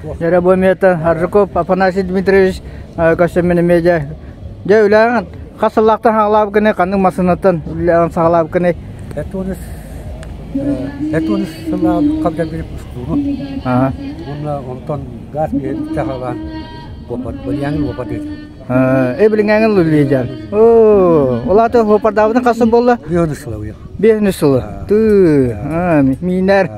Дьэрэ бу эмиэтэ Аржаков Афанасий Дмитриевич көстөммүн эмиэ дьэ. Дьэ үлэҕин хас сыллаахтан саҕалаабыккыный, ханнык массыынаттан үлэҕин саҕалаабыккыный? Этонис Этонис сыллаах хабдар билип устууну. Уонна онтон газ биһин саҕалаан уопат, балиаҥын уопат Эбилиҥээҥин луллиидьан. Оо, ол аата хуопардаабытын хас сыл буолла? Биэһүн сыла уйа. Биэһүн сылы. Тыы, миинэр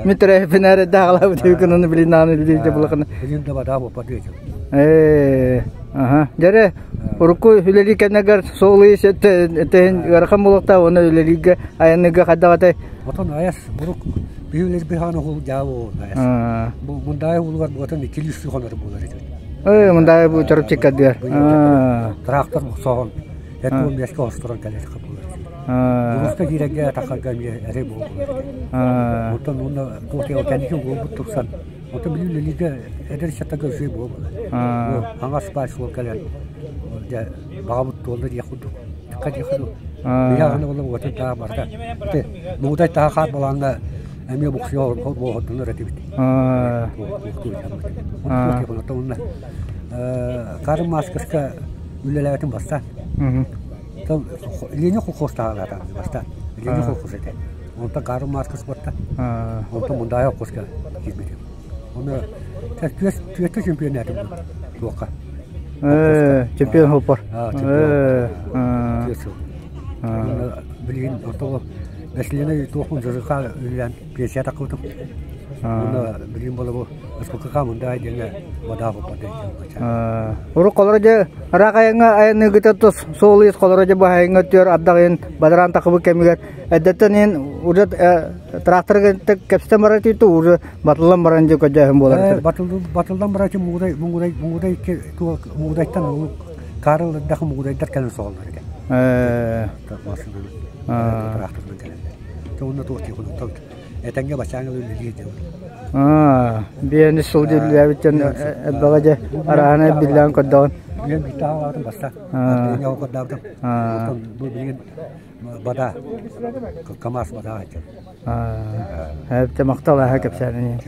митрепинэр даҕалаабыт күнүн билин ааны билиидэ булакына. Билин да бадаа буоппар диэтим. Ээ, аха. Дьэрэ, урукку үлэлии кэннигэр суолу этин ыарахан буолуохтаах уонна үлэлииргэ айанныырга хайдах этэй? Отон аяс бурук биһилер биһааны хул дьаабы аяс. Бу мундаай улугар буотан иккили үстүү хонор буолар этэ. Ой, мындай бу чорупчикка дыар. Трактор соһон, этуон беске осторон кэлэр буолар. Улуска киирэргэ тахарга эмиэ эрэй буолар. Онтон уонна туох кэнники уолбут тупсан, онтон билим үлэлииргэ эдэр ыччаттарга үчүгэй буолар. Хаҥас баай суол кэлэн, дьэ баҕабыт туолла диэх курдук. Диэх курдук. Биһиэхэ буолла уотун таах барыта. Муҥутай таах хаат балаанна эмиэ буксуйа буоһурдунар этибит. Карл Маркска үлэлээбитим бастаан. Ленин колхозтааҕа бастаан. Ленин колхоз этэ. Онтон Карл Маркс барта. Онтон Мундаайа колхозка киирбитим. Оны түөскэ чемпионатым туохха. Чемпион хоппор. Билигин ортого Василина туохпун ЖЖХ үлэлээн пенсия таххыбытым. Уонна билигин буола бу СПК мындай диэҥҥэ вода хоппор Урут холоро дьэ ыраах айаҥҥа айанныыргыта тус суол ис холоро дьэ бу айаҥҥа түөр ардах иһин бадараан тахыбыт кэмигэр эрдэттэн иһин уже тракторга кэпсэтэн барар тиитэ уже батыллан баран дьэ көдьөөһүн буолар. Батыллан барар мугудай мугудай мугудай мугудайтан Карл эрдэхэ мугудайдар кэлэн соҕоллор этэ. Тракторынан кэлэллэр. Уонна туох диэххин этэҥҥэ бачааҥҥа үлэлиир дьон. Биэни сыл үлэлээбит дьон элбэҕэ дьэ арааһына биллээн көрдөҕүн. Билэн биирдэ аҕалаатым баста. Билигин көрдөбүтүм. Бу билигин бада КамАЗ бада айтым. Эбитэ махтал аһа кэпсээнин.